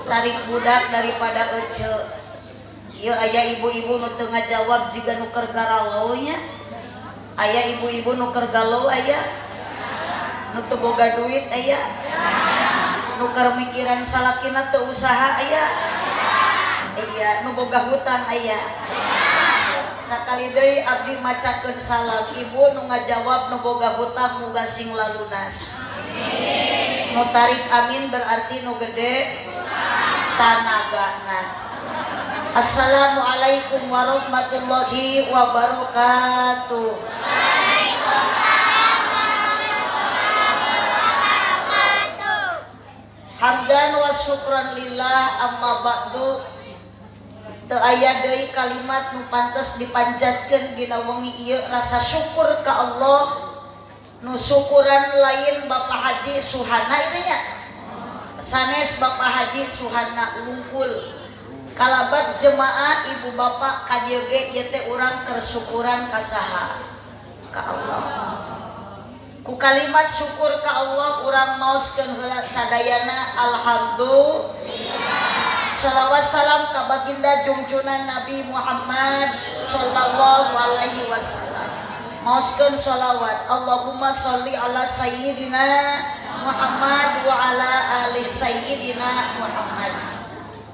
Tarik budak daripada ece. Ieu aya ibu-ibu nu teu ngajawab jiga nu keur galau nya. Aya ibu-ibu nu keur galau aya. Nu teu boga duit aya. Nu keur mikiran salakina teu usaha aya. Iya, nu boga hutang aya. Sakali deui abdi macakeun salam ibu nu ngajawab nu boga hutang muga sing lalunas. Nu tarik amin berarti nu gede tanagana. Assalamualaikum warahmatullahi wabarakatuh. Waalaikumsalam warahmatullahi wabarakatuh. Hamdan wa syukran lillah amma ba'du. Teu aya deui kalimat nu pantes dipanjatkeun dina wengi ieu rasa syukur ka Allah. Nu syukuran lain Bapak Haji Suhana ieu nya. Sanes Bapak Haji Suhana wungkul. Kalabat jemaah ibu bapak ka dieu ge ieu teh urang keur syukuran ka saha? Ka Allah. Ku kalimat syukur ka Allah urang maoskeun heula sadayana alhamdulillah. Salawat salam ka baginda jungjunan Nabi Muhammad sallallahu alaihi wasallam. Maoskeun salawat Allahumma sholli ala sayyidina Muhammad wa ala ali sayyidina Muhammad.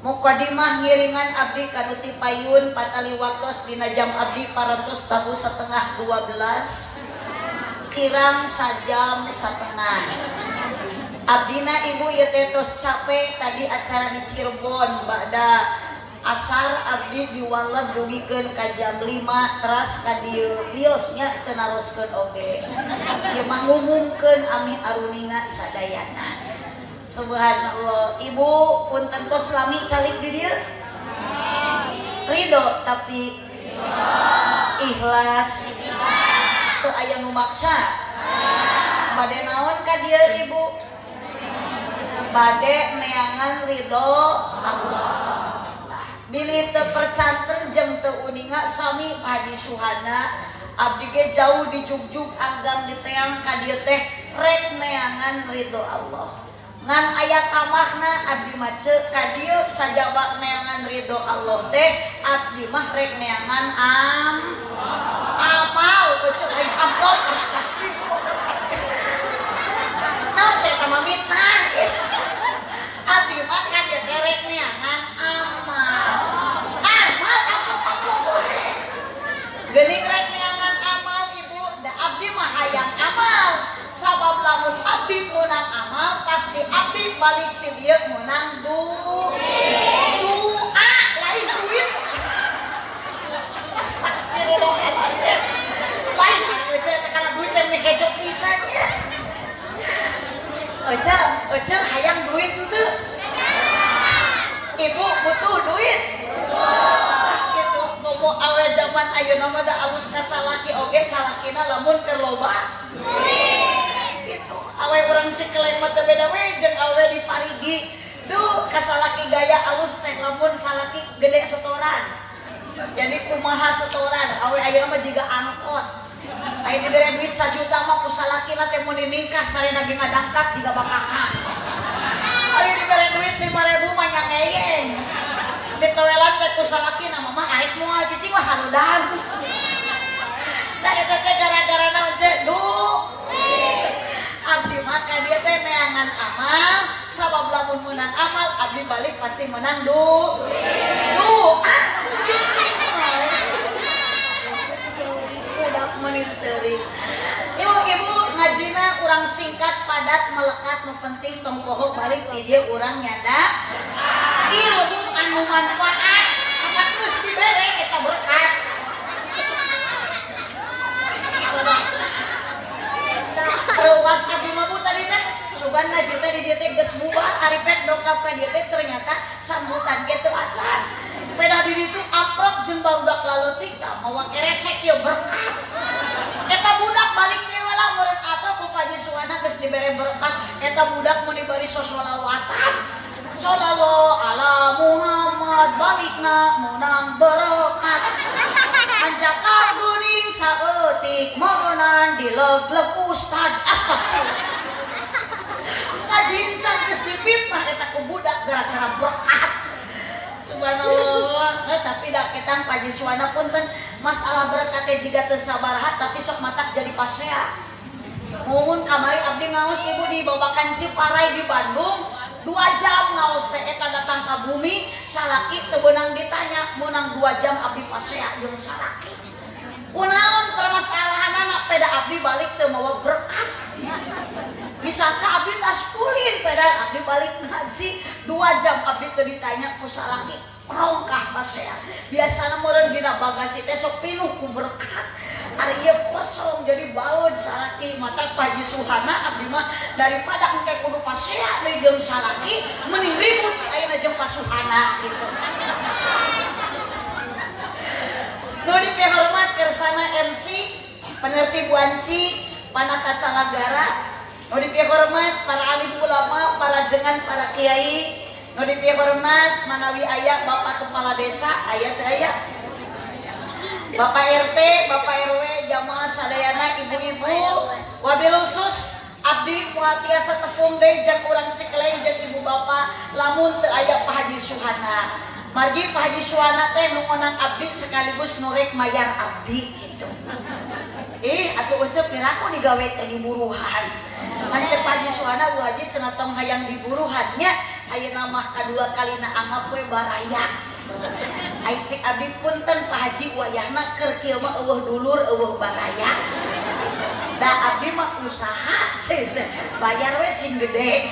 Mukadimah ngiringan abdi kanuti payun patali waktos dina jam abdi parantos tahu 11:30 kirang sajam setengah. Abdina ibu ieu teh tos capek tadi acara di Cirebon ba'da asar abdi diwaleb dugikeun ka jam 5 teras ka dieu bios nya teu naroskeun oge. Ieu mah ngumumkeun ami aruninga sadayana. Subhanallah, ibu punten tos lami calik di dieu? Ridho tapi ikhlas. Teu aya nu maksa. Bade naon ka dieu ibu? Bade neangan ridho Allah. Bilih teu percanten jeung teu uninga sami Haji Suhana abdi ge jauh dijugjug anggang diteang ka dieu teh rek neangan ridho Allah. Ngan aya tamahna abdi mah ceu ka dieu sajaba neangan ridho Allah teh abdi mah rek neangan amal ceu aing amplop astagfirullah. Naon saya tambah mitnah. Abdi mah ka dieu teh rek neangan amal. Amal amplop wae. Geuning rek neangan amal ibu, da abdi mah hayang amal. Sabab lamun abdi meunang amal pasti abdi balik ti dieu meunang doa lain duit. Astagfirullahaladzim. Lain aja kana duit teh hejo pisan nya. Ece hayang duit henteu? Ibu butuh duit. Gitu komo awe zaman ayeuna mah da alus ka salaki oge salakina lamun keur loba duit. Gitu awe urang Cikeleng mah teu beda we jeung awe di Parigi. Duh ka salaki gaya alus teh lamun salaki gede setoran. Jadi kumaha setoran awe ayeuna mah jiga angkot. Aya dibere duit 1 juta mah ku salakina teh mun nikah sarena ge ngadangkak jiga bakakak. Aya dibere duit 5.000 mah nya ngeyeng. Ditoelan teh ku salakina mah arek moal cicing lah harudan. Nah eta teh gara-gara naon ce? Duh. Abdi mah ka dieu teh neangan amal, sabab lamun meunang amal abdi balik pasti meunang duh. Duh. Budak meuni seurik. Ibu-ibu ngajina urang singkat padat melekat nu penting tong poho balik di dieu urang nyanda ilmu anu manfaat apa terus dibere eta berkat. Ruas abdi mah bu tadi teh sugan ngaji teh di dieu teh geus bubar ari pek dongkap ka dieu teh ternyata sambutan ge teu acan. Peda di ditu amprok jeung barudak laletik tah mawa keresek ieu berkat. Eta budak balik deui lah meureun atuh ku Pak Haji Suhana geus dibere berkat eta budak mun dibari sosolawatan. Sallallahu ala Muhammad balikna meunang berkat. Anjaka geuning saeutik meunang dileg-leg ustad. Astagfirullah. Kajincang geus dipitnah eta ku budak gara-gara berkat. Subhanallah, tapi dah ketang Pak Haji Suhana punten masalah berkat teh jiga teu sabaraha tapi sok matak jadi pasea. Mumun kamari abdi ngaos ibu di Babakan Ciparai di Bandung 2 jam ngaos teh eta datang ka bumi salaki teu beunang ditanya meunang 2 jam abdi pasea jeung salaki. Kunaon permasalahanana peda abdi balik teu mawa berkat. Misalkan abdi tas kulin peda abdi balik ngaji 2 jam abdi teu ditanya ku salaki rongkah pasea. Biasana meureun dina bagasi teh sok pinuh ku berkat. Ari ieu kosong jadi baeud salaki mata Pak Haji Suhana abdi mah daripada engke kudu pasea deui jeung salaki mending ribut di ayeuna jeung Pak Suhana gitu. Nu dipihormat kersana MC penertib wanci panata calagara, nu dipihormat para alim ulama, para jengan, para kiai, nu dipihormat manawi aya bapak kepala desa, aya teu aya? Bapak RT, Bapak RW, jamaah sadayana, ibu-ibu, wabil khusus abdi moal tiasa tepung deui jeung urang Cikeleng jeung ibu bapak lamun teu aya Pak Haji Suhana. Margi Pak Haji Suhana teh nu ngonang abdi sekaligus nu rek mayar abdi gitu. Ih, atuh ucep piraku digawe teh diburuhan. Mancep Pak Haji Suhana Bu Haji cenah tong hayang diburuhan nya, ayeuna mah kadua kalina anggap we baraya. Ai cek abdi punten Pak Haji wayahna keur kieu mah eueuh dulur eueuh baraya. Da abdi mah usaha bayar we sing gede.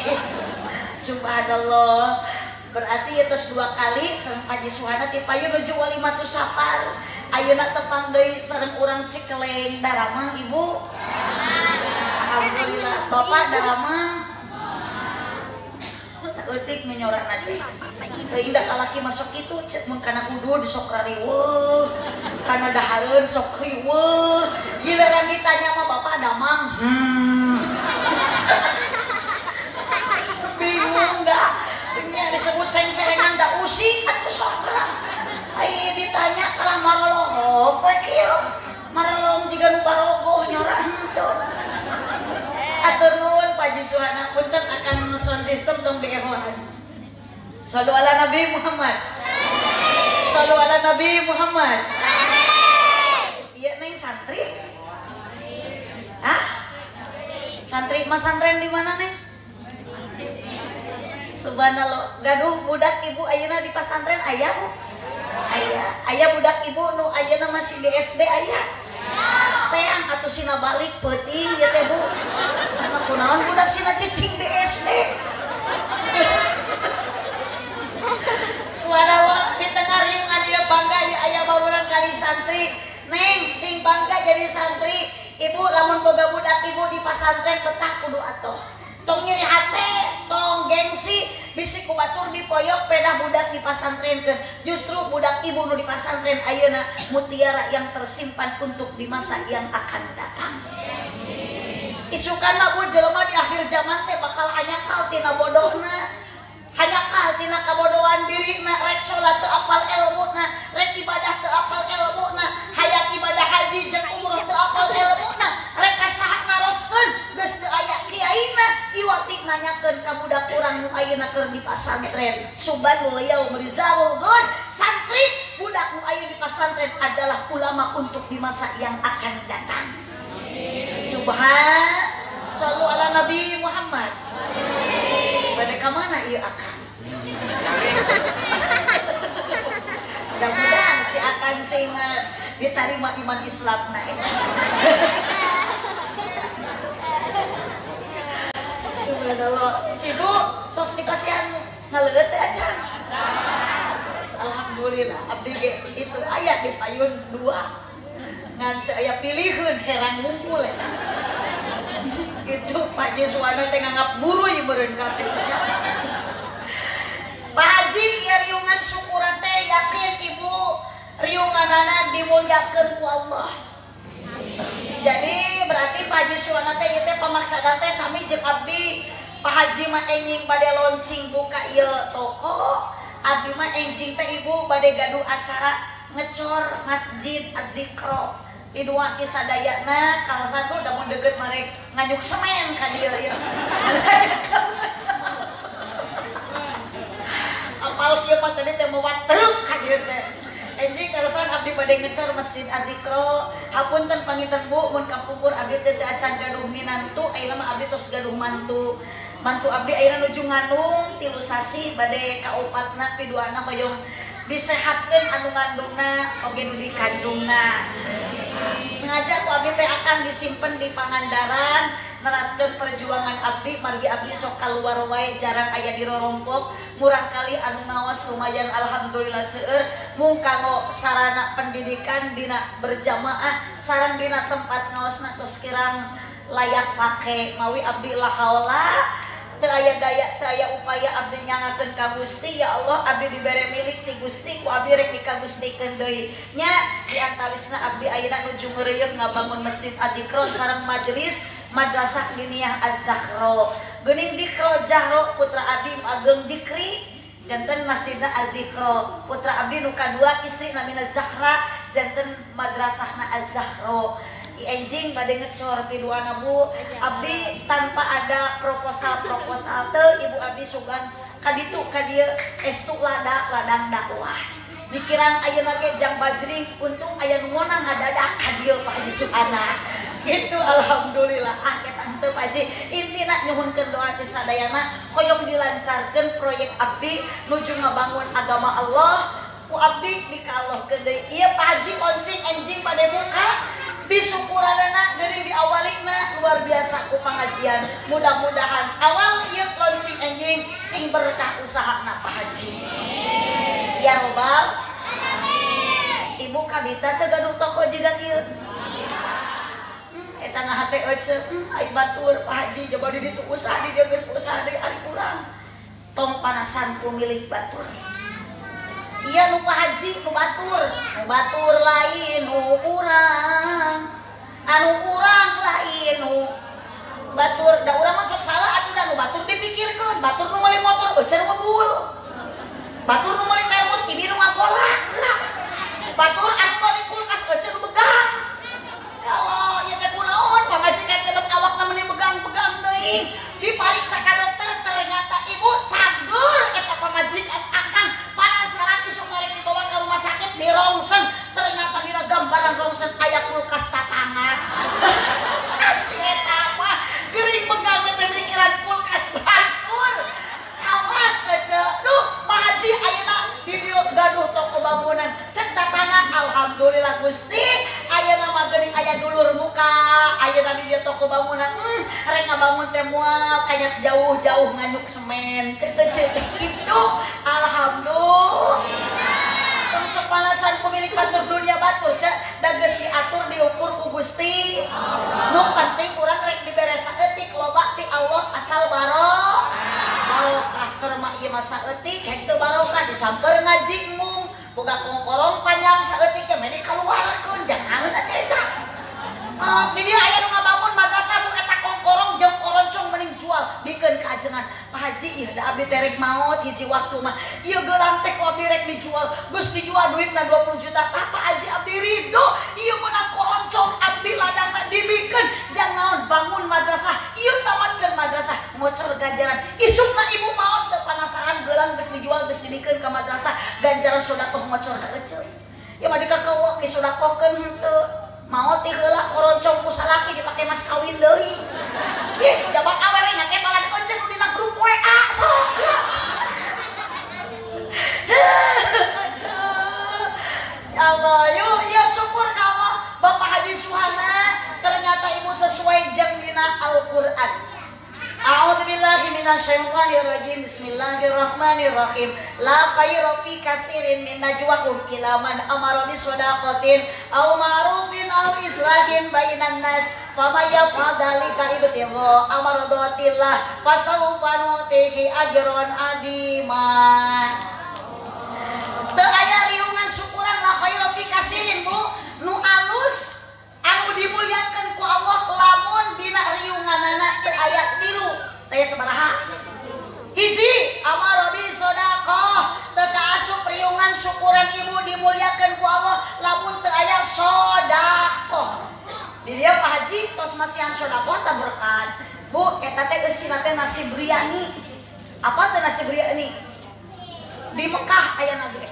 Subhanallah. Berarti ya terus 2 kali sareng Pak Haji Suhana ti payun nuju walimatus safar. Ayeuna tepang deui sareng urang Cikeleng daramang ibu. Alhamdulillah bapak daramang. Saeutik menyorak teh. Teuing da kalaki masuk kitu cek mun kana udud sok rariweuh, kana dahareun sok riweuh. Giliran ditanya mah bapak damang. Bingung dah. Ini disebut ceng-cerengan da usik atuh sok gerak. Ai ditanya kalah marolohok we kieu. Marolong jiga nu barogoh nyorak henteu. Atur nuhun Pak Haji Suhana punten akan sound system tong diehoan. Shallu ala Nabi Muhammad. Shallu ala Nabi Muhammad. Iya neng santri? Hah? Santri masantren di mana neng? Subhanallah, gaduh budak ibu ayeuna di pasantren aya bu? Aya, aya budak ibu nu ayeuna masih di SD aya? Teang atuh sina balik peuting ya teh bu. Karena kunaon budak sina cicing di SD. Walau di tengah riungan ieu bangga ieu aya baruran kali santri. Neng sing bangga jadi santri. Ibu lamun boga budak ibu di pasantren betah kudu atuh. Tong nyeri hate, tong gengsi, bisi ku batur dipoyok pedah budak di pasantrenkeun. Justru budak ibu nu di pasantren ayeuna mutiara yang tersimpan untuk di masa yang akan datang. Isukan mah bu jelema di akhir zaman teh bakal hanyakal tina bodohna. Hanyakal tina kabodohan dirina, rek salat teu apal elmuna, rek ibadah teu apal elmuna, hayang ibadah haji jeung umroh teu apal elmuna, rek ka saha naroskeun geus teu aya kiaina, iwati nanyakeun ka budak urang nu ayeuna keur di pasantren. Subhanul yaum rizalul ghad, santri budak nu ayeuna di pasantren adalah ulama untuk di masa yang akan datang. Subhan sallu ala Nabi Muhammad. Pada ka mana ieu akan? Mudah-mudahan si akan sing diterima iman Islam na. Subhanallah. Ibu tos dikasihan ngaleueut teh acan. Alhamdulillah abdi ge itu aya di payun 2. Ngan teu aya pilihkeun herang ngumpul eta. Itu Pak Haji Suhana teh nganggap buruy meureun kabeh. Pak Haji ieu riungan syukuran teh yakin ibu riunganana dimuliakeun ku Allah. Jadi berarti Pak Haji Suhana teh ieu teh pamaksana teh sami jeung abdi. Pak Haji mah enjing bade launching buka ieu toko, abdi mah enjing teh ibu bade gaduh acara ngecor Masjid Az-Zikro. Di dua kisadayana kalau satu udah mau deket marek nganyuk semen ka dieu ya. mah tadi teh mawa truk ka dieu teh. Enjing kaleresan abdi bade ngecor Masjid Adzikro. Hapunten panginten Bu mun kapungkur abdi teh acan gaduh minantu, ayeuna mah abdi tos gaduh mantu. Mantu abdi ayeuna nuju ngandung 3 sasi bade kaopatna piduana hoyong disehatkeun anu ngandungna oge nu dikandungna. Sengaja ku abdi teh akan disimpen di Pangandaran neraskeun perjuangan abdi margi abdi sok kaluar wae jarang aya di rorompok murang kali anu ngaos lumayan alhamdulillah seueur mung kanggo sarana pendidikan dina berjamaah sareng dina tempat ngaosna tos kirang layak pake mawi abdi la haula teu aya daya teu aya upaya abdi nyangakeun ka Gusti ya Allah abdi dibere milik ti Gusti ku abdi rek dikagustikeun deui nya di antawisna abdi ayeuna nuju ngeureuyeuh ngabangun Masjid Adzikro sareng majelis Madrasah Diniyah Az-Zahro geuning Dikro Jahro putra abdi ageng Dikri janten Masjidna Az-Zikro putra abdi nu kadua istri namina Zahra janten Madrasahna Az-Zahro. Enjing bade ngecor piduana Bu abdi tanpa ada proposal-proposal teu ibu abdi sugan kaditu ka dieu estu lada ladang dakwah mikiran ayeuna ge jang bajring untung aya nu monang ngadadak ka dieu Pak Haji Suhana gitu alhamdulillah ah eta henteu Pak Haji intina nyuhunkeun doa ti sadayana hoyong dilancarkeun proyek abdi nuju ngabangun agama Allah ku abdi dikallahkeun deui ieu Pak Haji oncing enjing bade muka disukuranana geuning diawalina luar biasa ku pengajian mudah-mudahan awal ieu launching enjing sing berkah usahana Pak Haji ya robbal alamin. Ibu kabita teu gaduh toko jiga kieu eta na hate euceu ai batur Pak Haji coba di ditu usaha di dieu geus usaha deui ari urang tong panasan ku milik batur iya nu Pak Haji nu batur lain nu urang anu urang lain nu batur da urang mah sok salah atuh da nu batur dipikirkeun batur nu meuli motor euceun ngebul batur nu meuli termos ibi nu ngagolak batur anu meuli kulkas euceun nu begang ya Allah ieu teh kunaon pamajikan teh awakna meuni begang-begang teuing dipariksa ka dokter ternyata ibu cager eta pamajikan akang penasaran isuk marek dibawa ke rumah sakit di rongsen ternyata dina gambaran rongsen aya kulkas tatangga si eta mah geuring begang teh mikiran kulkas batur awas ece duh Pak Haji ayeuna di dieu gaduh toko bangunan cek tatangga alhamdulillah Gusti ayeuna mah geuning aya dulur muka ayeuna di dieu toko bangunan rek ngabangun teh moal kayat jauh-jauh nganyuk semen cek teh kitu alhamdulillah. Tong sepanasan ku milik batur dunia batur cek da geus diatur diukur ku Gusti nu penting urang rek dibere saeutik loba ti Allah asal barokah keur mah ieu mah saeutik hek teu barokah disamper ngaji mung boga kongkorong panjang saeutik teh meni kaluarkeun jangan atuh eta sok di dieu aya nu ngabangun madrasah bu eta kongkorong jeung koloncong mending jual bikeun ka ajengan Pak Haji ieu da abdi teh rek maot hiji waktu mah ieu geulang teh ku abdi rek dijual geus dijual duitna 20 juta tah Pak Haji abdi ridho ieu meunang koloncong abdi ladangna dibikeun jang naon bangun madrasah ieu tamatkeun madrasah ngocor ganjaran isukna ibu maot teu panasaran geulang geus dijual geus dibikeun ka madrasah ganjaran sedekah ngocor ka eceu ieu mah dikakawak disodakohkeun henteu maot ti heula koroncong ku salaki dipake mas kawin deui ih jabat awewe nya teh malah dikoncen dina grup WA sok ya Allah yuk ya syukur ka Allah Bapak Haji Suhana ternyata ibu sesuai jeung dina Al-Qur'an. A'udzubillahi minasyaitonirrajim. Bismillahirrahmanirrahim. La khaira fi katsirin min najwahum ila man amara bisadaqatin aw ma'rufin aw islahin bainan nas. Faman yaf'al dzalika ibtigha amradatillah fasawfa nutihi ajran 'azima. Teu aya riungan syukuran la khaira fi katsirin Bu, nu alus anu dimuliakeun ku Allah lamun dina riunganana teu aya tilu teh sabaraha hiji amaro bi sedekah teu kaasup riungan syukuran ibu dimuliakeun ku Allah lamun teu aya sedekah di dieu Pak Haji tos masihan sedekah tah berkat Bu eta teh eusina teh nasi biryani apa teh nasi biryani Di Mekah ayana ge.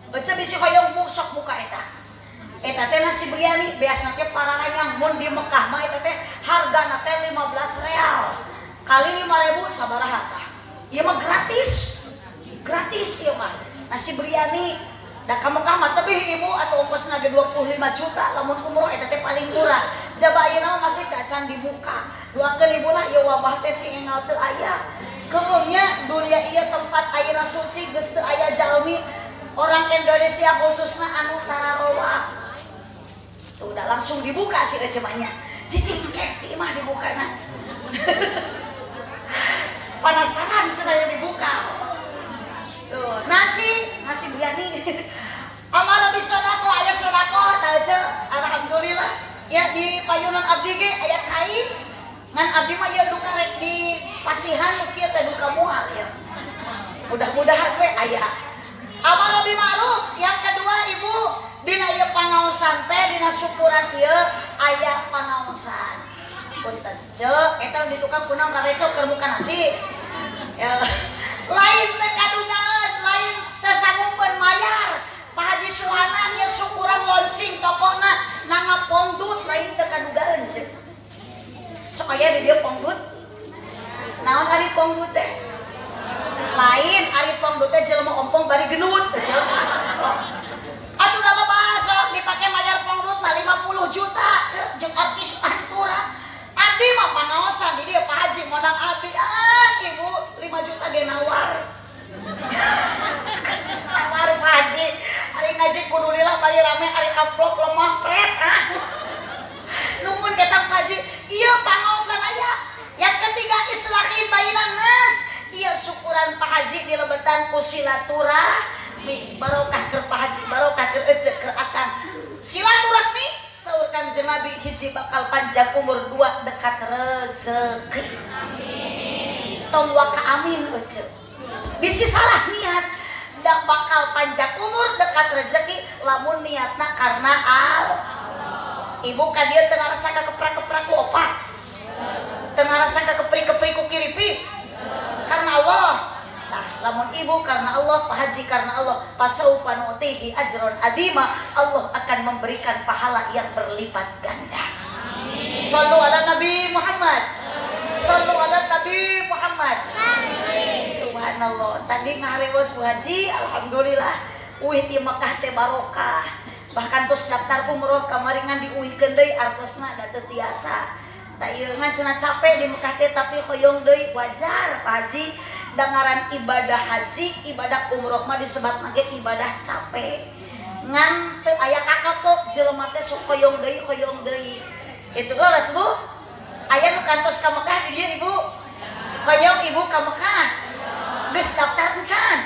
Ece bisi hoyong sok buka eta. Eta teh nasi biryani biasana teh pararanyang mun di Mekah mah eta teh hargana teh 15 real. Kali 5.000 sabaraha tah. Ieu mah gratis. Gratis ieu mah. Nasi biryani da ka Mekah mah tebih ibu atau ongkosna ge 25 juta lamun umroh eta teh paling murah. Jaba ayeuna mah masih teu acan dibuka. Doakeun ibu lah ieu wabah teh sing enggal teu aya. Keumnya dunia ieu tempat ayeuna suci geus teu aya jalmi orang Indonesia khususna anu tararoa. Tuh udah langsung dibuka sih recemanya. Cicing kek di imah dibukana. Penasaran cenah dibuka. Tuh, nasi biryani. Amal bi sedekah aya sedekah tah ce. Alhamdulillah. Ya di payunan abdi ge aya cai. Ngan abdi mah ieu duka rek di pasihan nu kieu teh duka moal ya. Mudah-mudahan we aya. Amal bi ma'ruf yang kedua ibu dina ieu pangaosan teh dina syukuran ieu aya pangaosan. Punten ceu eta di tukang kunaon rarecok keur muka nasi. Ya, lain teh kadunaeun, lain teh sanggupeun mayar. Pak Haji Suhana ieu syukuran launching tokona nanga pongdut lain teh kadugaeun ceu. Sok aya di dieu pongdut? Naon ari pongdut teh? Lain ari pongdut teh jelema ompong bari genut teh ceu. Atuh da loba sok dipake mayar pongdut mah 50 juta jeung artis antura. Abdi mah pangaosan di dieu Pak Haji modal abdi ah ibu 5 juta ge nawar. Nawar Pak Haji ari ngaji kudu lila bari rame ari amplop lemah pret ah. Nuhun ka Pak Haji ieu pangaosan aya. Yang ketiga islahi bainan nas. Ieu syukuran Pak Haji dilebetan ku silaturahmi. Barokah keur Pak Haji, barokah keur ece keur akang. Silaturahmi saur Kanjeng Nabi hiji bakal panjang umur, dua dekat rezeki. Amin. Tong waka amin ece. Bisi salah niat, dak bakal panjang umur dekat rezeki lamun niatna karena Allah. Ibu ka dieu teu ngarasa kakeprak-keprak ku opat. Teu ngarasa kakepri-kepri ku kiripi. Karena Allah. Nah, lamun ibu karena Allah, Pak Haji karena Allah, pasaufa nu'tihi ajron adima, Allah akan memberikan pahala yang berlipat ganda. Amin. Sallu ala Nabi Muhammad. Sallu ala Nabi Muhammad. Amin. Subhanallah. Tadi ngaharewos Bu Haji, alhamdulillah uih ti Mekah teh barokah. Bahkan terus daftar umroh kamari ngan diuihkeun deui artosna da teu tiasa. Tak ieu ngan cenah capek di Mekah teh tapi hoyong deui wajar Pak Haji. Dangaran ibadah haji, ibadah umroh mah disebat ge ibadah capek. Ngan teu aya kakapok jelema teh sok hoyong deui hoyong deui. Kitu leres Bu? Aya nu kantos ka Mekah di dieu Ibu? Hoyong Ibu ka Mekah? Geus daftar encan?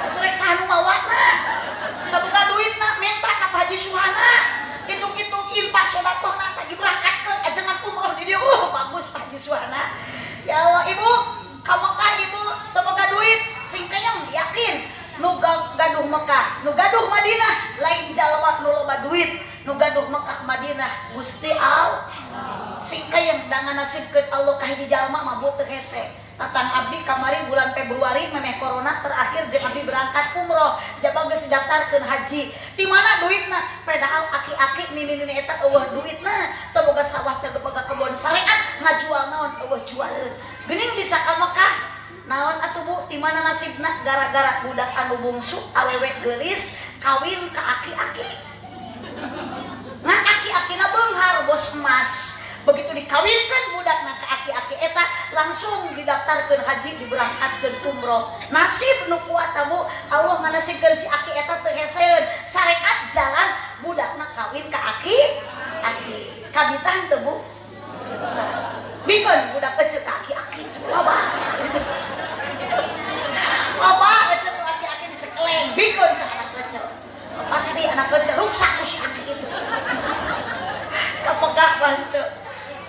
Atuh rek saha nu mawana? Teu boga duitna minta ka Pak Haji Suhana. Hitung-hitung infak sedekahna teh diberangkatkeun ajengan umroh di dieu. Bagus Pak Haji Suhana. Ya Allah Ibu, ka Mekah ibu teu boga duit sing keyeng yakin nu gaduh Mekah, nu gaduh Madinah lain jalma nu loba duit, nu gaduh Mekah Madinah Gusti Allah. Sing keyeng dangan nasibkeun Allah ka hiji jalma mah bu teu hese. Tatang abdi kamari bulan Februari memeh corona terakhir jeung abdi berangkat umroh, jaba geus daftarkeun haji. Ti mana duitna? Padahal aki-aki nini-nini eta eueuh duitna, teu boga sawah teu boga kebon syariat ngajual naon eueuh jualeun. Geuning bisa ka Mekah. Naon atuh Bu, ti mana nasibna gara-gara budak anu bungsu awewe geulis kawin ka aki-aki. Ngan aki-akina beunghar bos emas. Begitu dikawinkan budakna ka aki-aki eta langsung didaftarkeun haji diberangkatkeun umroh. Nasib nu kuat Bu, Allah nganasibkeun si aki eta teu heseun. Sarekat jalan budakna kawin ka aki-aki. Kabitahan teu Bu? Bikeun budak ece ka aki-aki. Loba. Loba ece tu aki-aki dicekeleng, bikeun ka anak ece. Pasti anak ece ruksak ku si aki itu. Kapegah bantu.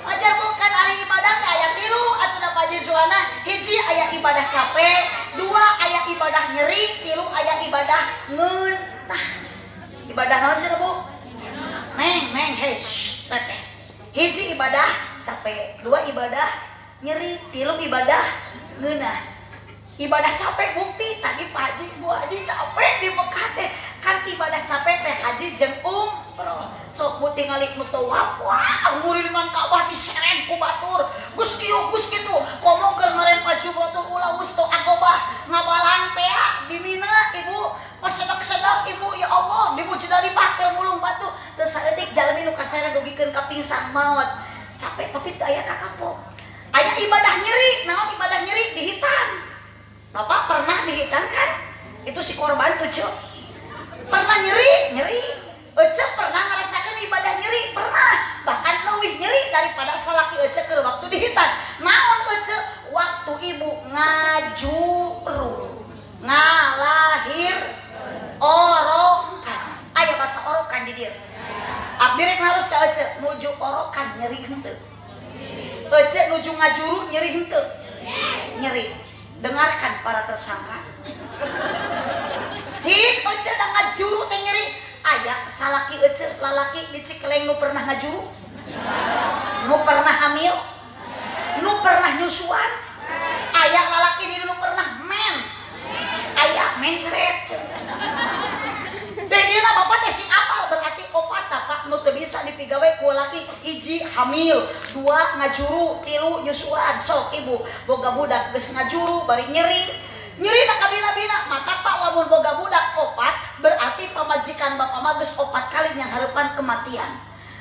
Wajar bukan ari ibadah teh aya tilu atuh da Pak Haji Suhana, hiji aya ibadah capek, dua aya ibadah nyeri, tilu aya ibadah ngeunah. Ibadah naon cenah Bu? Neng, neng, hei, shh, teteh. Hiji ibadah capek, dua ibadah nyeri, tilu ibadah ngeunah. Ibadah capek bukti tadi Pak Haji, Bu Haji tingali nu tawaf wah ngurilingan Ka'bah diseret ku batur geus kieu geus kitu komo keur ngarempa jumratul ula wusta Aqabah ngabalang tea di Mina ibu pasedak-sedak ibu ya Allah di Muzdalifah keur mulung batu teu saeutik jalmi nu kasara dugikeun ka pingsan maot capek tapi teu aya kakapok aya ibadah nyeri naon ibadah nyeri dihitan. Bapak pernah dihitan kan? Itu si korban tuh cuk. Pernah nyeri? Nyeri. Ece pernah ngerasakan ibadah nyeri? Pernah. Bahkan leuwih nyeri daripada salaki ece keur waktu dihitan. Naon ece? Waktu ibu ngajuru, ngalahir orokan. Aya bahasa orokan di dieu. Abdi rek narus ka ece nuju orokan nyeri henteu. Ece nuju ngajuru nyeri henteu. Nyeri. Dengarkan para tersangka. Cik ece da ngajuru teh nyeri. Aya salaki ece lalaki di Cikeleng nu pernah ngajuru? Nu pernah hamil? Nu pernah nyusuan? Aya lalaki di nu pernah men? Aya mencret. Deh bapak teh sing apal berarti opat pak nu teu bisa dipigawe ku laki hiji hamil, dua ngajuru, tilu nyusuan. Sok ibu boga budak geus ngajuru bari nyeri. Nyeri tak kabina-bina mata pak lamun boga budak opat berarti pamajikan bapak mah geus opat kali nyanghareupan kematian.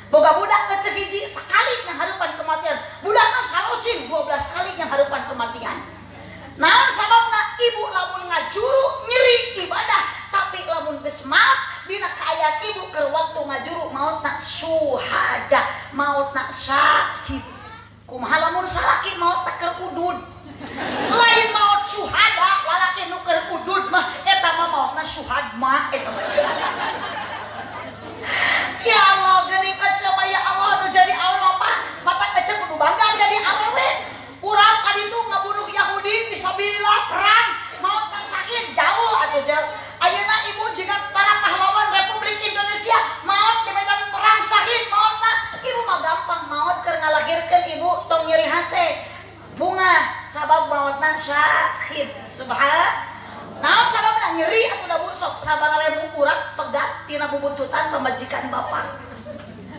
Boga budak eceu hiji sekali nyanghareupan kematian. Budakna salosin 12 kali nyanghareupan kematian. Naon sababna ibu lamun ngajuru nyeri ibadah tapi lamun geus maot dina kaayaan ibu keur waktu ngajuru maotna syuhada, maotna syahid. Kumaha lamun salaki maotna keur udud? Lain maot syuhada, lalaki nu keur udud mah eta mah maotna syuhad mah eta mah. Ya Allah geuning ece mah ya Allah nu jadi awewe mah mata ece kudu bangga jadi awewe. Urang ka ditu ngabunuh Yahudi fisabilillah perang maot sakit jauh atuh jauh. Ayeuna ibu jika para pahlawan Republik Indonesia maot di medan perang syahid maotna ibu mah gampang maot keur ngalahirkeun ibu tong nyeri hate bunga sabab maotna syahid. Subhan. Naon sababna nyeri atuh da bu sok sabaraha urat pegat tina bubututan pamajikan bapak.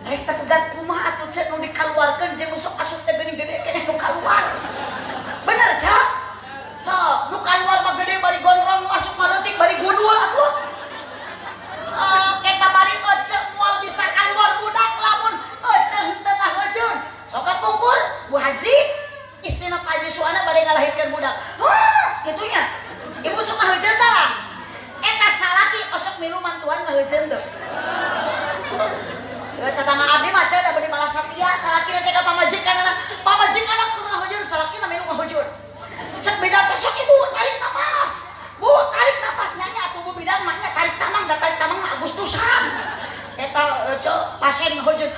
Rek teh pegat kumaha atuh cek nu dikaluarkeun jeung sok asup teh geuning gede keneh nu kaluar. Bener cak? Sok nu kaluar mah gede bari gondrong nu asup mah leutik bari gundul atuh. Eta bari ece moal bisa kaluar budak lamun ece henteu ngahejeun. Sok kapungkur Bu Haji istrina Pak Haji Suana bade ngalahirkeun budak. Heuh kitunya. Ibu sok ngahejeun tah. Eta salaki osok milu mantuan ngahejeun teu. Tetangga abdi mah da beundi malah satia salaki teh ka pamajikanna. Pamajikanna keur ngahejeun salakina milu ngahejeun. Cek bidan teh sok ibu tarik napas. Bu tarik napas nyanyi atuh bu bidan mah nya tarik tamang da tarik tamang mah Agustusan. Eta pasien ngahejeun.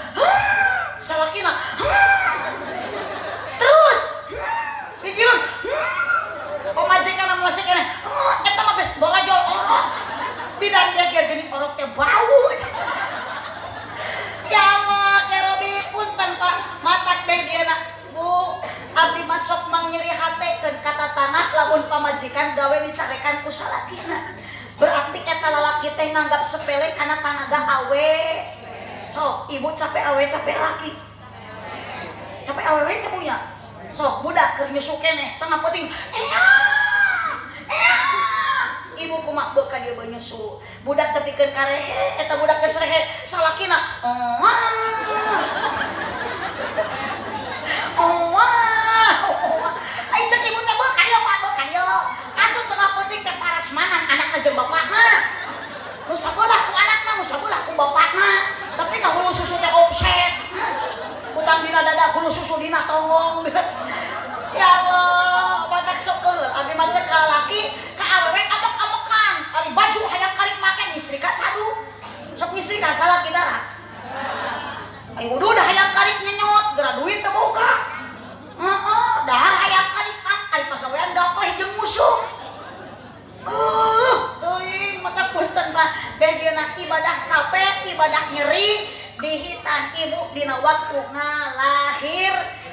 Salakina. Terus pikiran pamajikanna masih keneh. Eta mah geus borajol orok. Bidan geger geuning orok teh bau. Ya Allah, ya Rabbi, punten Pak, matak deh dia nak Bu, abdi masuk mang nyeri hate keun kata tanah lamun pamajikan gawe dicarekan ku salakina. Berarti eta lalaki teh nganggap sepele kana tanaga awe. Oh, ibu capek awe capek laki. Capek awewe teh punya. Sok budak keur nyusu keneh tengah peuting. Ibu kumak beuh ka dieu beuh nyusu. Budak tepikeun ka rehe, eta budak geus rehe, salakina. Ai cek ibu teh beuh ka dieu Pak, beuh ka dieu. Atuh tengah peuting teh parasmanan anakna jeung bapakna. Nu sabelah ku anakna, nu sabelah ku bapakna. Tapi ka hulu susu teh offset. Utang dina dada hulu susu dina tonggong. Ya Allah, batak sok keul abdi mah cek ka lalaki, ka awewe amok-amokan. Ari baju hayang karik make ngistrika cadu. Sok ngistrika salaki darah. Ai udah hayang karik nyenyot, geura duit teu boga. Heeh, dahar hayang karik ari pagawean gapleh jeung musuh. Teuing mata punten Pak. Beh dieuna ibadah capek, ibadah nyeri, dihitan ibu dina waktu ngalahir.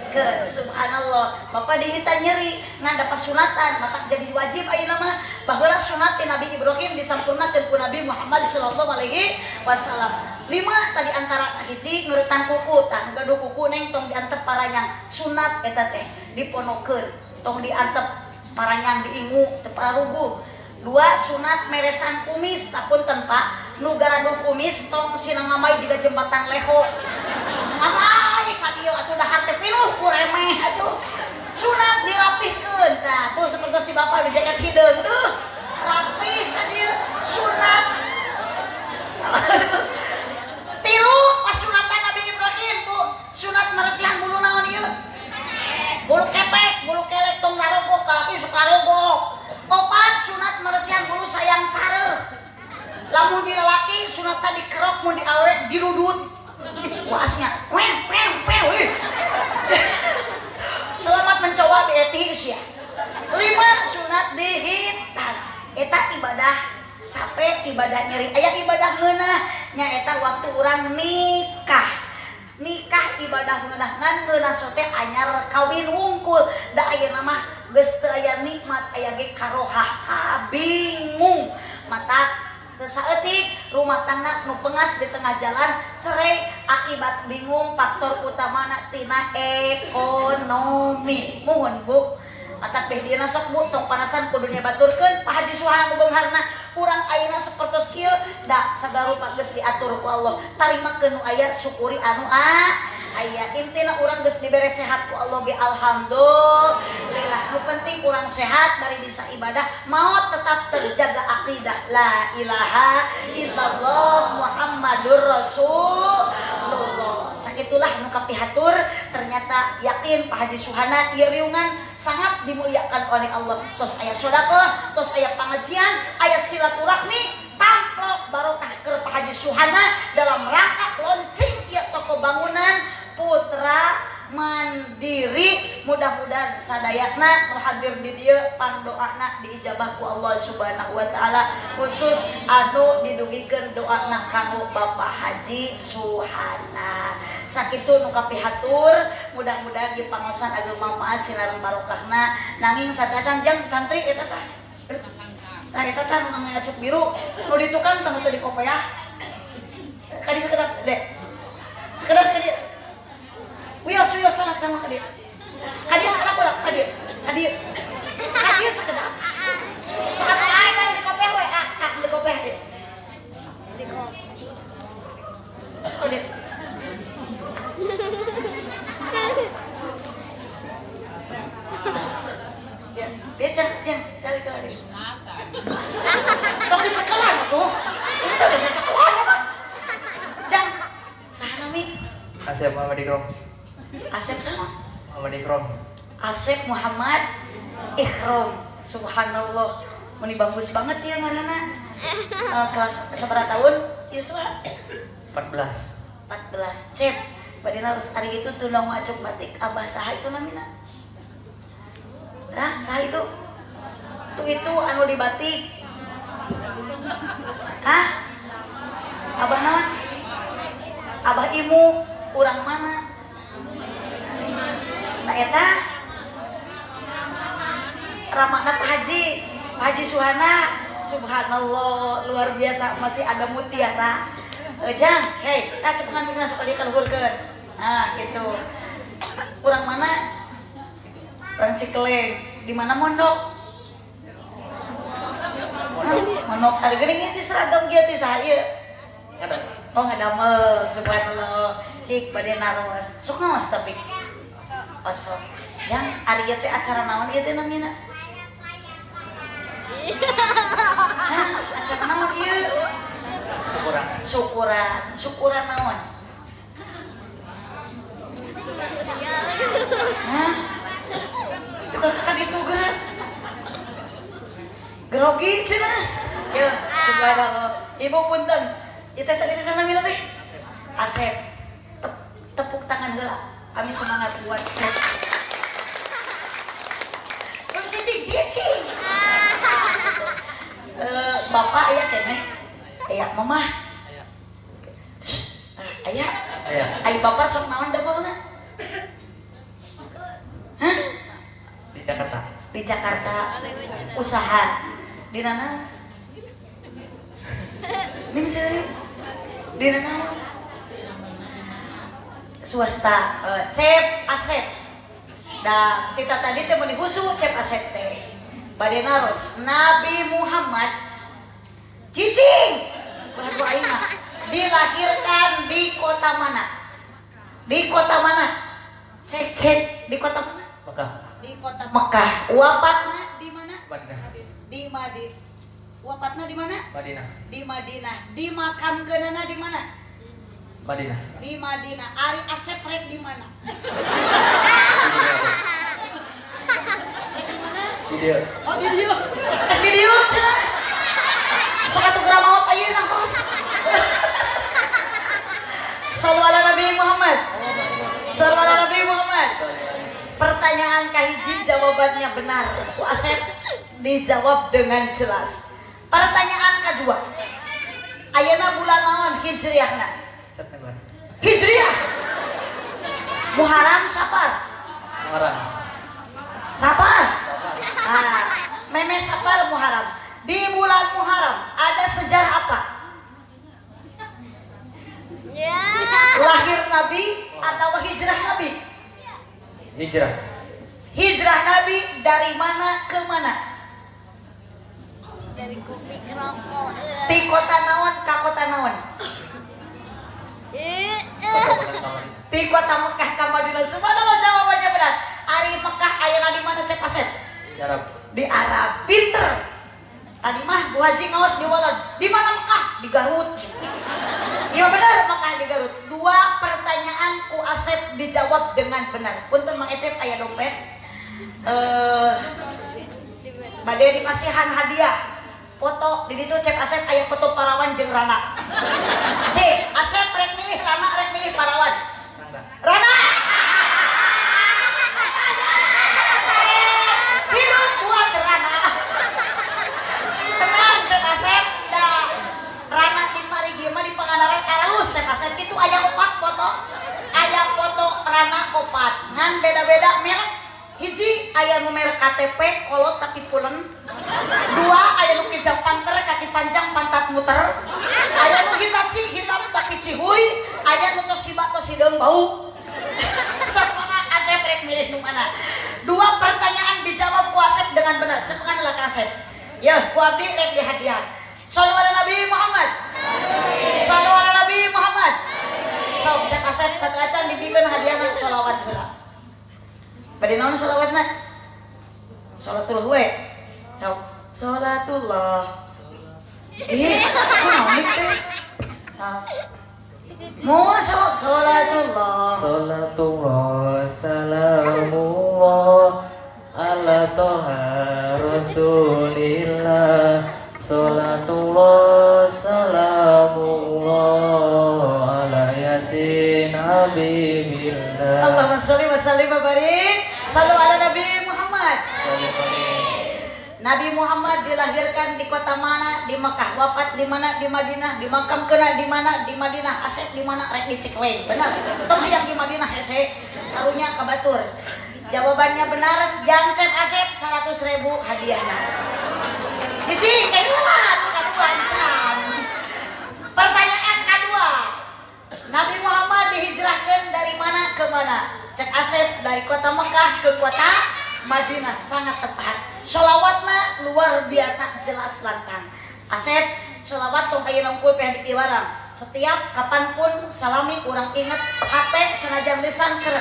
Subhanallah, bapak dihitan nyeri ngan dapat sunatan, maka jadi wajib ayeuna mah baheula sunat ti Nabi Ibrahim disampurnakeun ku Nabi Muhammad sallallahu alaihi wasallam. 5 tadi antara hiji ngeuretan kuku tah nu gaduh kuku neng tong diantep paranyang sunat eta teh diponokeun tong diantep paranyang diingu teu pararuguh. 2 sunat meresan kumis tapunten Pak nu garaduh kumis tong sina ngamai jiga jembatan leho ngamai ka dieu atuh dahar teh pinuh ku remeh atuh sunat dirapihkeun tah tuh seperti si bapak di jaket hideung tuh rapih ka dieu sunat. 3 pasunatan Nabi Ibrahim Bu sunat meresihan bulu naon ieu bulu ketek bulu kelek tong narogok kalaki suka rogok. 4 sunat meresihan bulu sayang careuh lamun di lalaki sunat tadi dikerok mun di awe dirudut puasnya wew wew wew. Selamat mencoba BETI ya. 5 sunat dihitan eta ibadah capek ibadah nyeri aya ibadah ngeunah nyaeta waktu urang nikah. Nikah ibadah ngeunah ngan ngeunah sote anyar kawin wungkul da ayeuna mah geus teu aya nikmat aya ge karohah kabingung mata teu saeutik rumah tangga nu pengas di tengah jalan cerai akibat bingung faktor utamana tina ekonomi. Muhun Bu mata teh dieuna sok Bu tong panasan ku dunya baturkeun Pak Haji Suhana nu beungharna urang ayeuna sapertos kieu da sagarupa geus diatur ku Allah tarimakeun nu aya syukuri anu aya intina urang geus dibere sehat ku Allah ge alhamdulillah nu penting urang sehat bari bisa ibadah maot tetap terjaga akidah la ilaha illallah Muhammadur Rasulullah. Sakitulah nu kapihatur ternyata yakin Pak Haji Suhana ieu riungan sangat dimuliakan oleh Allah. Tos aya sedekah, tos aya pengajian, aya silaturahmi, tamplok barokah keur Pak Haji Suhana dalam rangka launching ieu toko bangunan Putra Mandiri. Mudah-mudahan sadayana nu hadir di dieu pandoana diijabah ku Allah Subhanahu wa taala khusus anu didugikeun doana kanggo Bapak Haji Suhana. Sakitu nu kapihatur mudah-mudahan ieu pangosan ageng manfaat sinar barokahna nanging satacan jang santri eta tah. Tah eta tah nu ngacuk biru nu di tukang teh teu dikopeah. Kadi sekedap dek. Sekedap kadi. Wios wios salat sama kadi. Kadi sekedap ulah kadi. Kadi. Kadi sekedap. Sok atuh ae kan di kopeah we ah di kopeah dek. Di kopeah. Sok dek. Ya, dia cari ke lagi. Tong dicekelan tuh. Itu udah dicekelan apa? Jang. Saha nami? Asep Muhammad Ikrom. Asep sama? Muhammad Ikrom. Asep Muhammad Ikrom. Subhanallah. Meni bagus banget ya ngaranna. Kelas sabaraha tahun? Yuswa? 14. 14. Cep. Badina hari itu tulang acuk batik abah saha itu namina? Nah, saha itu? Tuh itu anu di batik. Hah? Abah naon? Abah Imu, urang mana? Nah eta Ramana Pak Haji Suhana. Subhanallah, luar biasa masih ada mutiara. Jang, hei, tah cepengan mungkin sok dia kaluhurkeun. Nah, gitu. Urang mana? Urang Cikeleng. Di mana mondok? Mondok ari geuning di seragam kieu teh saha ieu? Oh, ngadamel, subhanallah. Cik bade naros. Sok ngaos tapi. Osok. Jang, ari ieu teh acara naon ieu teh namina? Hah, acara naon ieu? Syukuran. Syukuran. Syukuran naon? Hah? Itu kakak itu gerak. Grogi cenah. Ya, subhanallah. Ibu punten. Ieu teh tadi di sana mina teh? Asep. Tepuk tangan heula. Kami semangat buat cek. Cicing, cicing. Bapak aya keneh? Aya mama. Aya. Aya. Ai bapak sok naon damelna? Hah? Di Jakarta. Di Jakarta. Usaha. Di mana? Ning sini. Dina naon? Swasta. Cep Asep. Da tita tadi teh mun husu Cep Asep teh. Bade naros Nabi Muhammad cicing baru aing mah dilahirkan di kota mana? Di kota mana? Cek cek di kota mana? Mekah. Di kota Mekah. Wafatna di mana? Madinah. Di Madinah. Wafatna di mana? Madinah. Di Madinah. Dimakamkeunana di mana? Madinah. Di Madinah. Ari Asep rek di mana? Rek di mana? Di dieu. Oh, di dieu. Rek di dieu cenah. Sok atuh geura maot ayeuna kos. Sallu ala Nabi Muhammad. Sallu ala Nabi Muhammad. Pertanyaan kahiji jawabannya benar. Ku Asep dijawab dengan jelas. Pertanyaan kedua. Ayeuna bulan naon Hijriahna? September. Hijriah. Muharram Safar. Muharram. Safar. Nah, meme Safar Muharram. Di bulan Muharram ada sejarah apa? Ya. Lahir Nabi atau hijrah Nabi? Hijrah. Hijrah Nabi dari mana ke mana? Dari kuping rokok. Di kota naon ke kota naon? Di kota Mekah ke Madinah. Subhanallah jawabannya benar. Ari Mekah ayeuna di mana Cep Asep? Di Arab. Di Arab. Pinter. Tadi mah Bu Haji ngaos di Walad. Di mana Mekah? Di Garut. Iya benar, Mekah di Garut. Dua pertanyaan ku Asep dijawab dengan benar. Punten Mang Ecep aya dompet. Bade dipasihan hadiah. Foto di ditu Cep Asep aya foto parawan jeung Rana. Cek, Asep rek milih Rana rek milih parawan. Rana. Hidup buat Rana. Tenang Cep Asep, da Rana di Parigi mah di Pangandaran aralus Cep Asep itu aya opat foto. Aya foto Rana opat, ngan beda-beda merek. Hiji aya nu merek KTP kolot tapi pulen. Dua aya nu kijang panter kaki panjang pantat muter. Aya nu Hitachi hitam tapi cihuy, aya nu Toshiba tosideung bau. Sok mana Asep rek milih nu mana? Dua pertanyaan dijawab ku Asep dengan benar. Cepengan lah ka Asep. Ya, ku abdi rek dihadiah. Shallu ala Nabi Muhammad. Shallu ala Nabi Muhammad. Sok cek Asep sateuacan dibikeun hadiahna sholawat heula. Bade naon sholawatna? Sholatul we. Sok sholatullah. Ih, kunaon teh? Nah. Mau sok sholatullah. Sholatullah salamullah ala toha rasulillah. Sholatullah salamullah ala yasin habibillah. Allahumma sholli wa sallim wa barik. Sallu ala Nabi Muhammad. Nabi Muhammad dilahirkan di kota mana? Di Mekah. Wafat di mana? Di Madinah. Dimakamkeun di mana? Di Madinah. Asep di mana? Rek di Cikleng. Benar. Tong hayang di Madinah hese. Karunya ka batur. Jawabannya benar. Jang Cep Asep 100.000 hadiahna. Hiji, kedua, kadua encan. Pertanyaan kedua. Nabi Muhammad dihijrahkan dari mana ke mana? Cek Asep dari kota Mekah ke kota Madinah. Sangat tepat. Sholawatna luar biasa jelas lantang. Asep sholawat tong ayeuna unggul pengen dipiwarang. Setiap kapanpun salami urang inget hate senajan lisan keur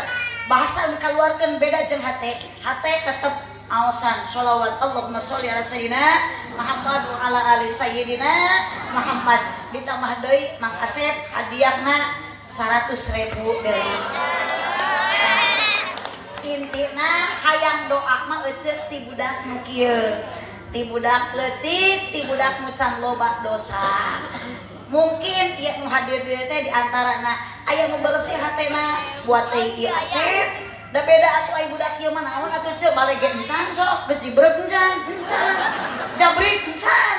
bahasa nu kaluarkeun beda jeung hate. Hate tetep aosan sholawat Allahumma sholli ala sayyidina Muhammad wa ala ali sayyidina Muhammad. Ditambah deui Mang Asep hadiahna 100.000 deui. Intina hayang doa mah ece ti budak nu kieu. Ti budak leutik, ti budak nu can loba dosa. Mungkin ieu nu hadir di teh di antarana aya nu bersih hatena buat teh ieu Asep. Da beda atuh ai budak ieu mah naon atuh ceu balege encan sok geus jibreg encan, encan. Jabrik encan,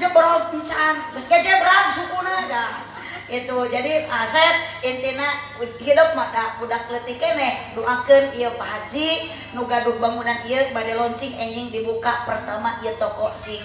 jebrog encan, geus gejebrag sukuna dah. Itu jadi Asep intina hidup mah da budak leutik keneh doakeun ieu Pak Haji nu gaduh bangunan ieu bade launching enjing dibuka pertama ieu toko sing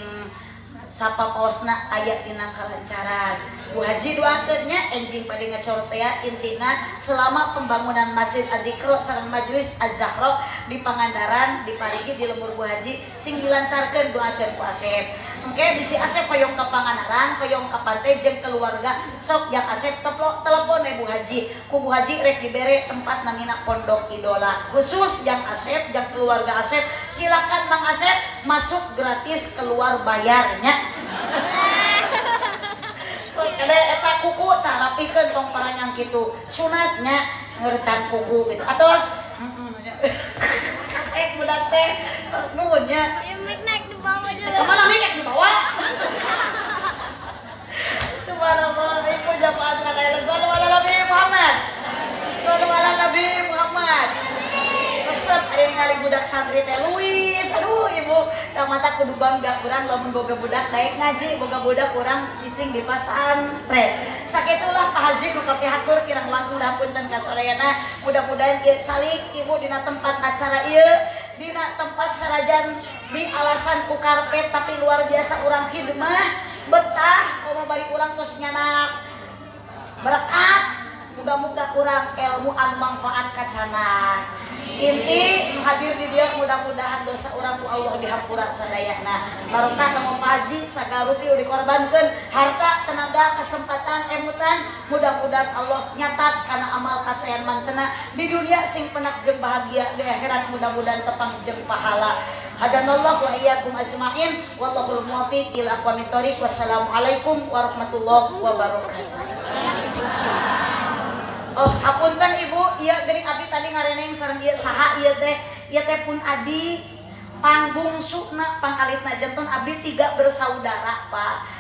Sapapaosna aya dina kalancaran. Bu Haji doakeun nya enjing bade ngecor teh intina selama pembangunan Masjid Adzikro sareng Majelis Az-Zahra di Pangandaran di Parigi di lembur Bu Haji sing dilancarkeun doakeun ku Asep. Engke bisi Asep hoyong ka Pangandaran, hoyong ka pantai jeung keluarga sok yang Asep telepon Bu Haji. Ku Bu Haji rek dibere tempat namina Pondok Idola. Khusus yang Asep, yang keluarga Asep, silakan Mang Asep masuk gratis keluar bayarnya. Ada eta kuku tah rapikeun tong paranyang kitu. Sunatnya ngeuretan kuku gitu. Atos kasep budak teh nuhun nya. Ieu mic naik di bawah dulu. Kemana mic di bawah? Subhanallah, ibu jamaah sadaya sallu ala Nabi Muhammad. Sallu ala Nabi Muhammad. Resep ada yang ngali budak santri teh Luis. Aduh ibu, mata kudu bangga urang lamun boga budak daek ngaji, boga budak urang cicing di pasantren. Sakitulah Pak Haji nu kapihatur kirang langkung hapunten ka sadayana. Mudah-mudahan ieu calik ibu dina tempat acara ieu, dina tempat sarajan di alasan ku karpet tapi luar biasa urang khidmah, betah komo bari urang tos nyanak berkat. Muga-muga urang ilmu anu manfaat kacana. Inti hadir di dia mudah-mudahan dosa urang ku Allah dihampura sadayana. Barokah ka Pak Haji sagarupi dikorbankeun harta, tenaga, kesempatan, emutan, mudah-mudahan Allah nyatat kana amal kasaean mantena di dunia sing penak jeung bahagia, di akhirat mudah-mudahan tepang jeung pahala. Hadanallahu wa iyyakum ajmain wallahul muwaffiq ila aqwamit thoriq. Wassalamualaikum warahmatullahi wabarakatuh. Oh, hapunten ibu, ieu geuning abdi tadi ngareneng sareng ieu saha ieu teh pun adi pangbungsuna pangalitna janten abdi 3 bersaudara, Pak.